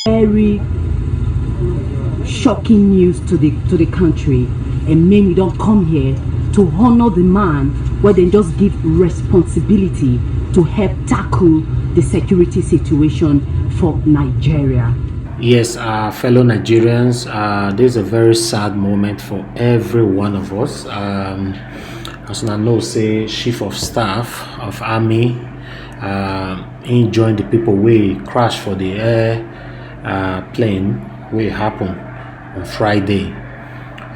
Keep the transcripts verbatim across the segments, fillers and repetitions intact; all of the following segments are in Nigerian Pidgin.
very shocking news to the to the country, and make me don come here to honour the man wey dem just give responsibility to help tackle the security situation for Nigeria. Yes, uh, fellow Nigerians, uh, this is a very sad moment for every one of us. Um, as una know, say chief of staff of army, um, he join the people wey crash for the air uh, plane wey happen on Friday.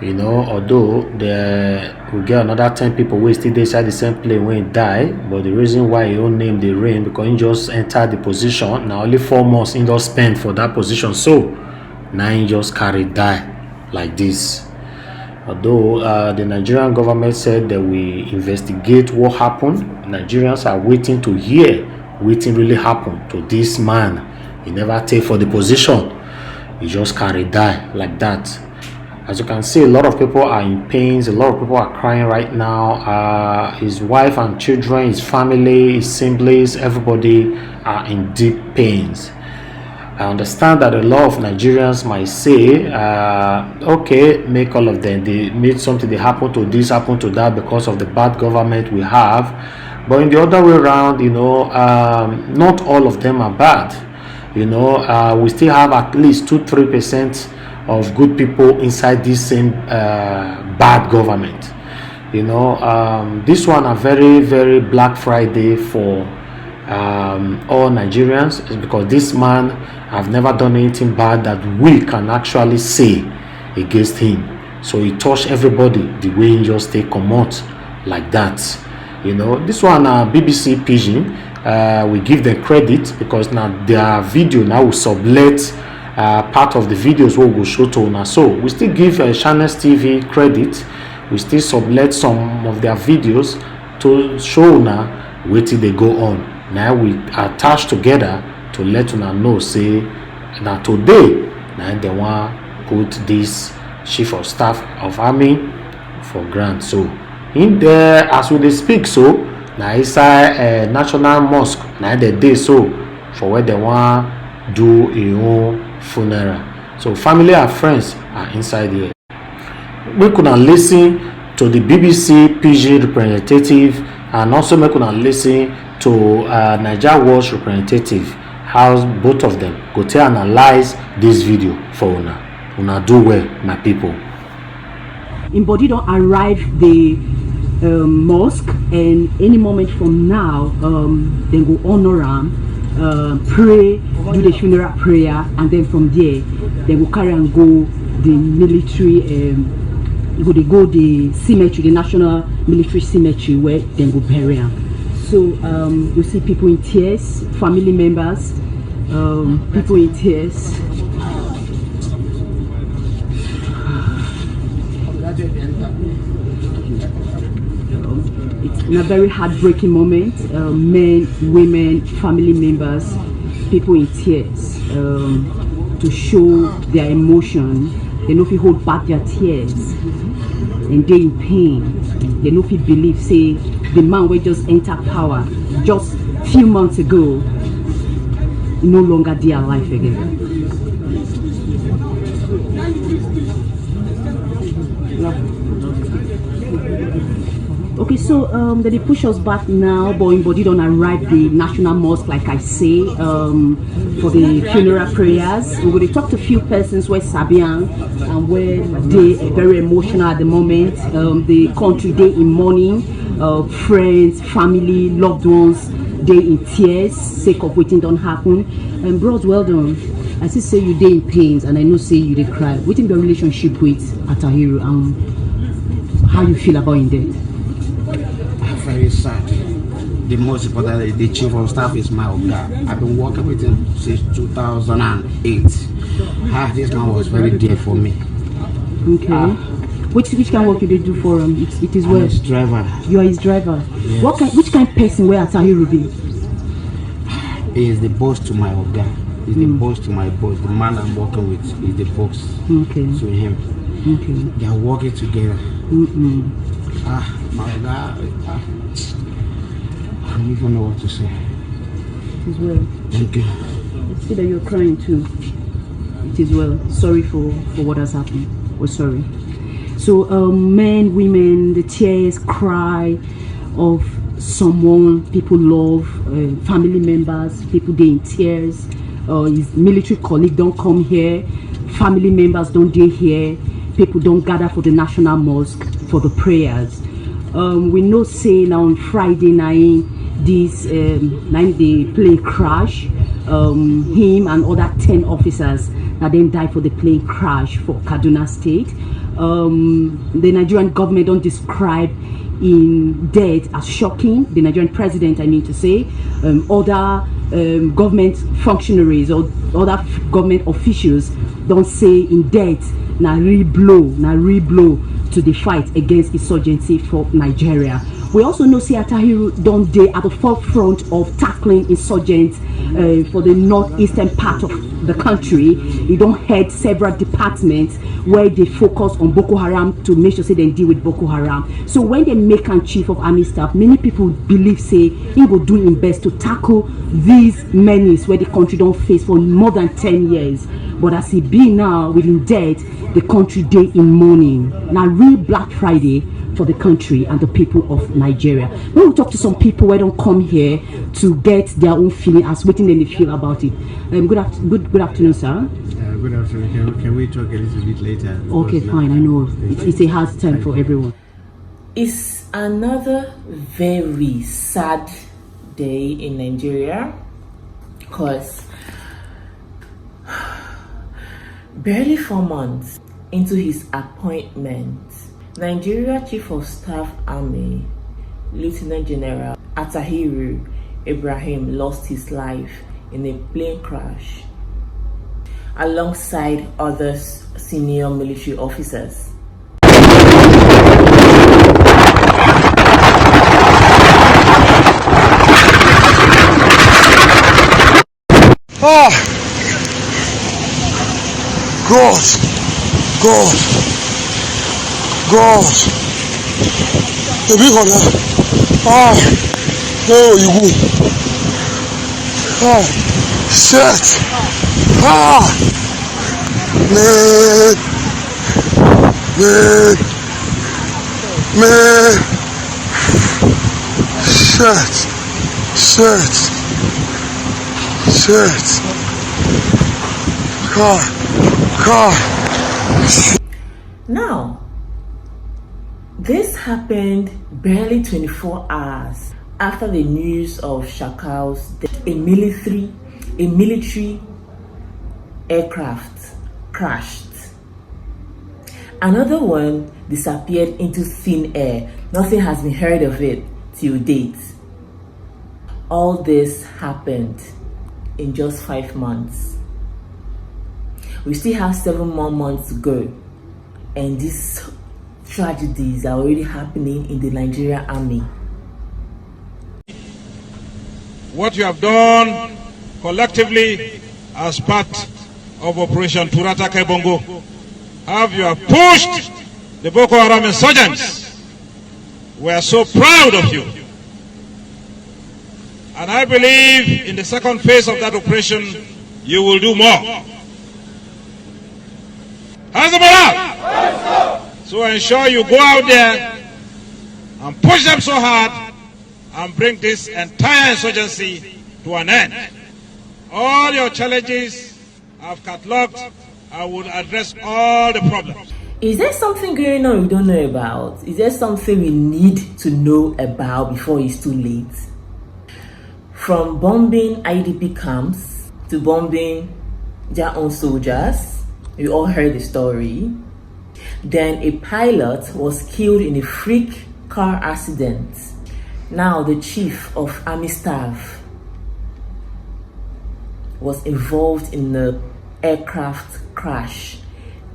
You know, although the we get another ten people wey still dey inside the same plane wey die, but the reason why him own name dey ring because he just enter the position. Na only four months he don spend for that position, so na he just carry die like this. Although uh, the Nigerian government said they will investigate what happened, Nigerians are waiting to hear wetin really happen to this man. He never take for the position. He just carry die like that. As you can see, a lot of people are in pains. A lot of people are crying right now. Uh, his wife and children, his family, his siblings, everybody are in deep pains. I understand that a lot of Nigerians might say, uh, okay, make all of them, they made something, they happen to this, happen to that because of the bad government we have. But in the other way around, you know, um, not all of them are bad. You know, uh, we still have at least two, three percent of good people inside this same uh, bad government. You know, um, this one a very, very Black Friday for um, all Nigerians, is because this man have never done anything bad that we can actually say against him. So he touch everybody the way he just take comot like that. You know, this one na B B C Pidgin. Uh, we give them credit because na their video now we sublet uh, part of the videos wey we go show to una. So we still give uh, Channels T V credit. We still sublet some of their videos to show una wetin dey go on. Na we attach together to let una know say na today na dem wan put this chief of staff of army for ground. So in there as we dey speak so, na inside uh, National Mosque na dem dey so for where dem wan do im own funeral. So family and friends are inside here. Make una listen to the B B C Pidgin representative and also make una listen to uh, Naija Watch representative, how both of them go take analyze this video for una. Una do well, my people. Im body don arrive the um, mosque, and any moment from now, um, dem go honour am, uh, pray, do the funeral prayer, and then from there, dem go carry am go the military. Um, e go dey go the cemetery, the national military cemetery where dem go bury am. So um, you see people in tears, family members, um, people in tears. It's in a very heartbreaking moment. Uh, men, women, family members, people in tears um, to show their emotion. They no fit hold back their tears and dey in pain. They no fit believe say the man wey just enter power just few months ago no longer dey alive again. Okay, so um, they dey push us back now, but im body don arrive the National Mosque, like I say, um, for the funeral prayers. We go dey talk to few persons wey sabi am and wey dey very emotional at the moment. Um, the country dey in mourning. Uh, friends, family, loved ones dey in tears sake of wetin don happen. Um, bros, well done. I see say you dey in pains and I know say you dey cry. Wetin be your relationship with Atahiru and how you feel about him death? Very sad. The most important, the chief of staff is my oga. I've been working with him since two thousand and eight. Ah, this man was very dear for me. Okay. Which which kind of work you dey do for him? It, it is I'm well. His driver. You are his driver. Yes. What kind? Which kind of person wey Atahiru be? He is the boss to my oga. He's the boss to my boss. The man I'm working with is the boss Okay. to him. Okay. They are working together. Mm-mm. Ah, my oga. Ah, I don't even know what to say. It is well. Thank you. See that you're crying too. It is well. Sorry for, for what has happened. We're sorry. So, um, men, women, the tears, cry of someone people love, uh, family members, people dey in tears. Uh, his military colleague don't come here. Family members don't dey here. People don't gather for the National Mosque for the prayers. Um, we know say now on Friday night, this, um, night the plane crash. Um, him and other ten officers that then died for the plane crash for Kaduna State. Um, the Nigerian government don't describe in death as shocking. The Nigerian president, I mean to say, um, other, um, government functionaries or other f- government officials don't say in death na real blow, na real blow to the fight against insurgency for Nigeria. We also know say Atahiru don't dey at the forefront of tackling insurgents, uh, for the northeastern part of the country. He don't head several departments where they focus on Boko Haram to make sure say they deal with Boko Haram. So when they make him chief of army staff, many people believe say he go do him best to tackle these menace where the country don't face for more than ten years. But as he be now, with him death, the country dey in mourning. Now real Black Friday for the country and the people of Nigeria. We will talk to some people who don't come here to get their own feeling as wetin dem dey feel about it. Um, good, after- good, good afternoon, sir. Uh, good afternoon. Can, can we talk a little bit later? Okay, fine. I know it's, it's a hard time for everyone. It's another very sad day in Nigeria because barely four months into his appointment, Nigeria Chief of Staff Army, Lieutenant General Atahiru Ibrahim, lost his life in a plane crash alongside other senior military officers. Ah! God! God! God! Ebi kọ̀dá. Ah! Oh, you go. Ah! Shit! Ah! Man! Man! Man! Shit! Shit! Shit! God! God! Now, this happened barely twenty-four hours after the news of Shakal's death. A military, a military aircraft crashed. Another one disappeared into thin air. Nothing has been heard of it till date. All this happened in just five months. We still have seven more months to go, and these tragedies are already happening in the Nigerian army. What you have done collectively as part of Operation Turata Kebongo, how you have pushed the Boko Haram insurgents. We are so proud of you. And I believe in the second phase of that operation, you will do more. How's the morale? So ensure you go out there and push them so hard and bring this entire insurgency to an end. All your challenges I've cataloged. I will address all the problems. Is there something going on we don't know about? Is there something we need to know about before it's too late? From bombing I D P camps to bombing their own soldiers, we all heard the story. Then a pilot was killed in a freak car accident. Now the chief of army staff was involved in the aircraft crash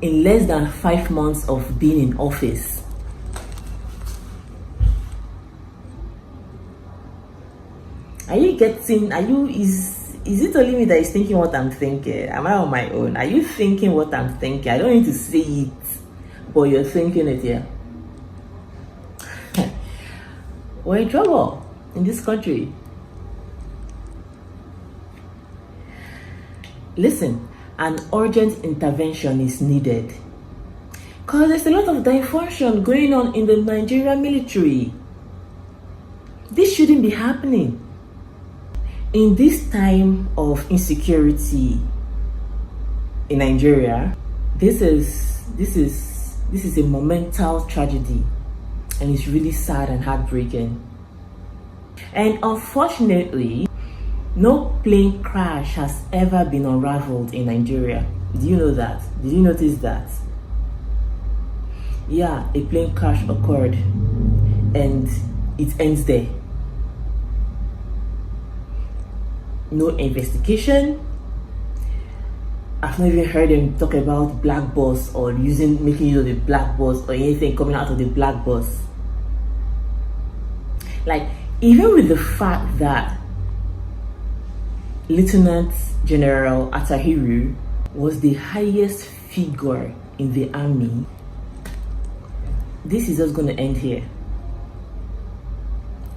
in less than five months of being in office. Are you getting, are you, is, is it only me that is thinking what I'm thinking? Am I on my own? Are you thinking what I'm thinking? I don't need to say it, but you're thinking it, yeah? We're in trouble in this country. Listen, An urgent intervention is needed. Because there's a lot of dysfunction going on in the Nigerian military. This shouldn't be happening. In this time of insecurity in Nigeria, this is this is this is a monumental tragedy, and it's really sad and heartbreaking. And unfortunately, no plane crash has ever been unraveled in Nigeria. Do you know that? Did you notice that? Yeah, a plane crash occurred, and it ends there. No investigation. I've not even heard them talk about black box or using making use of the black box or anything coming out of the black box. Like, even with the fact that Lieutenant General Atahiru was the highest figure in the army, this is just going to end here.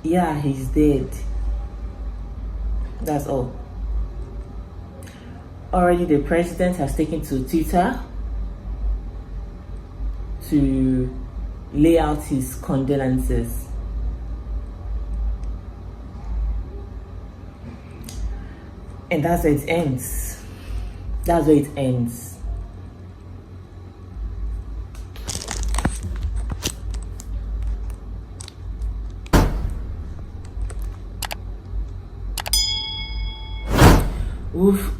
Yeah, he's dead. That's all. Already, the president has taken to Twitter to lay out his condolences. And that's where it ends. That's where it ends. Oof.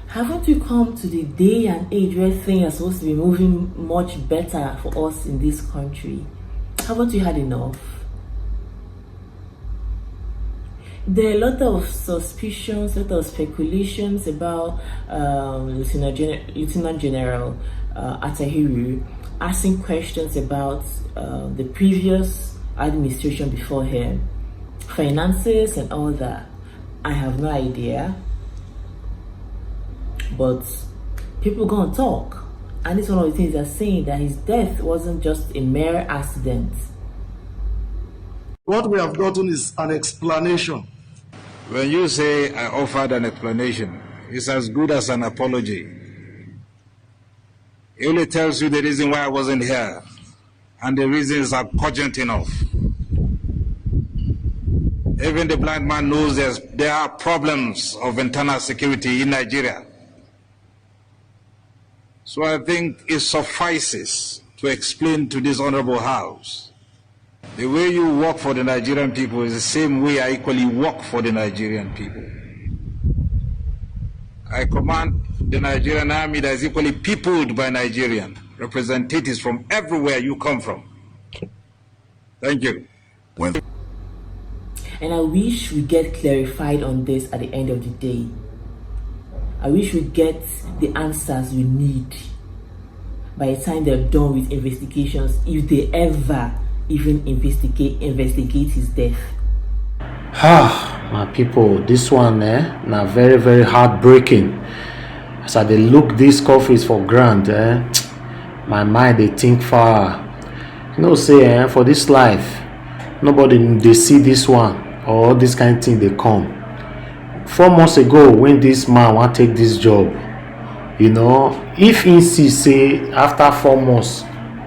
Haven't we come to the day and age where things are supposed to be moving much better for us in this country? Haven't we had enough? There are a lot of suspicions, a lot of speculations about um, Lieutenant, Gen- Lieutenant General uh, Atahiru asking questions about uh, the previous administration before him, finances and all that. I have no idea. But people gonna talk. And it's one of the things they're saying, that his death wasn't just a mere accident. What we have gotten is an explanation. When you say I offered an explanation, it's as good as an apology. It only tells you the reason why I wasn't here, and the reasons are cogent enough. Even the blind man knows there's, there are problems of internal security in Nigeria. So I think it suffices to explain to this honorable House, the way you work for the Nigerian people is the same way I equally work for the Nigerian people. I command the Nigerian army that is equally peopled by Nigerian representatives from everywhere you come from. Thank you. And I wish we get clarified on this at the end of the day. I wish we get the answers we need by the time they're done with investigations, if they ever even investigate investigate his death. Ah, my people, this one eh, na very very heartbreaking. As I dey look this coffins for ground eh, my mind dey think far. You know say eh, for this life, nobody dey see this one or this kind thing dey come. Four months ago when this man wan take this job, you know, if he see say after four months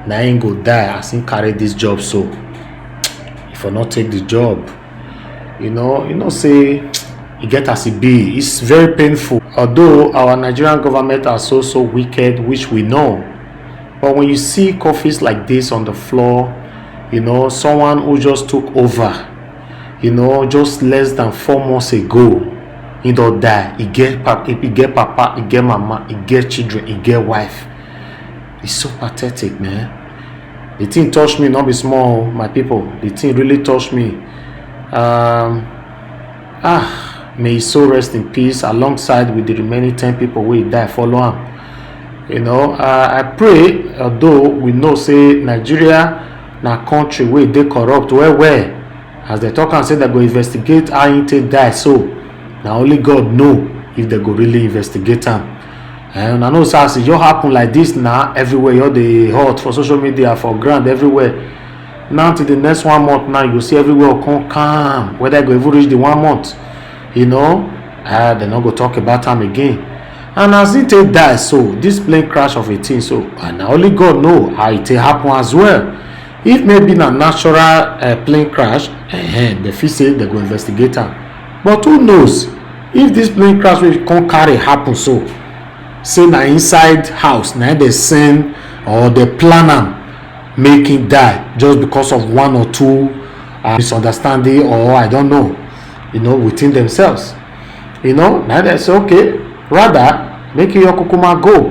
na him go die as he carry this job, so if I not take the job, you know, you know say e get as e be. It's very painful. Although our Nigerian government are so so wicked, which we know, but when you see coffins like this on the floor, you know, someone who just took over, you know, just less than four months ago, he don die. He get pap, he get papa, he get mama, he get children, he get wife. It's so pathetic, man. The thing touch me, not be small, my people. The thing really touch me. Um, ah, may his soul rest in peace alongside with the remaining ten people wey die follow am. You know, uh, I pray, although we know say Nigeria na country wey dey corrupt well well, as they talk and say they go investigate how he take die, so na only God know if they go really investigate am. And I know say as e just happen like this now, everywhere you dey hot for social media, for ground, everywhere. Now till the next one month now, you go see everywhere come calm. Whether e go even reach the one month, you know, uh, dem no go talk about am again. And as he take die so, this plane crash of a thing so, and na only God know how e take happen as well. If maybe na natural uh, plane crash, eh, dem fit say dem go investigate am. But who knows if this plane crash wey come carry happen so, say na inside house na dem send or dem plan am make him die just because of one or two uh, misunderstanding or I don't know, you know, within themselves. You know, na dem say, okay, rather make your kukuma go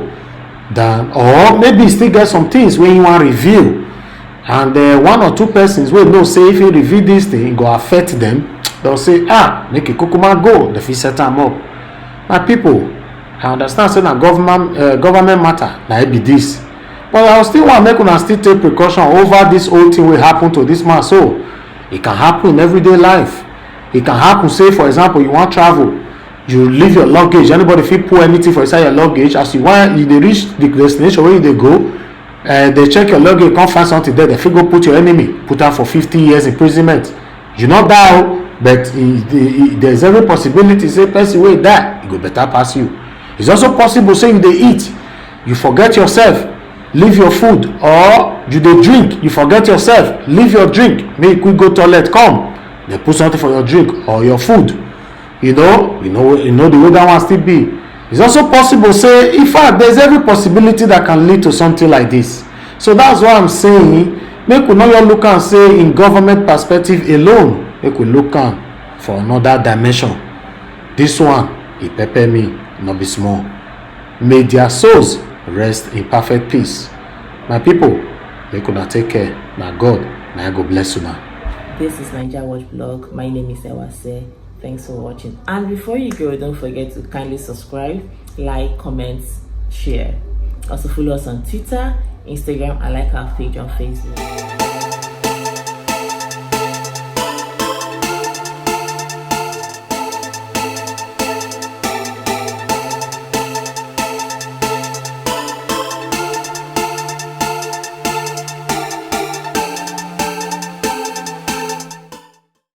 than, or maybe e still get some things wey you wan reveal. And uh, one or two persons wey know say if you reveal this thing, e go affect them. They'll say, ah, make a kukuma go. Dem fit set am up. My people, I understand say na government uh, government matter na e be this, but I still want make una still take precaution over this whole thing wey happen to this man. So e can happen in everyday life. E can happen say, for example, you wan travel, you leave your luggage. Anybody fit put anything for inside your luggage. As you wan, you dey reach the destination wey you dey go, uh, dem check your luggage, come find something there. Dem fit go put your enemy, put am for fifty years imprisonment. You no die o, but e, e, e, there's every possibility say person wey die, e go better pass you. It's also possible say you dey eat, you forget yourself, leave your food, or you dey drink, you forget yourself, leave your drink, make you quick go toilet, come, dem put something for your drink or your food. You know, you know, you know the way that one still be. It's also possible say, in fact, there's every possibility that can lead to something like this. So that's why I'm saying, make we no just look am say in government perspective alone, make we look am for another dimension. This one, e pepper me, no be small. May their souls rest in perfect peace. My people, make una take care. Na God na go bless una. This is Naija Watch Blog. My name is Ewase. Thanks for watching. And before you go, don't forget to kindly subscribe, like, comment, share. Also follow us on Twitter, Instagram, and like our page on Facebook.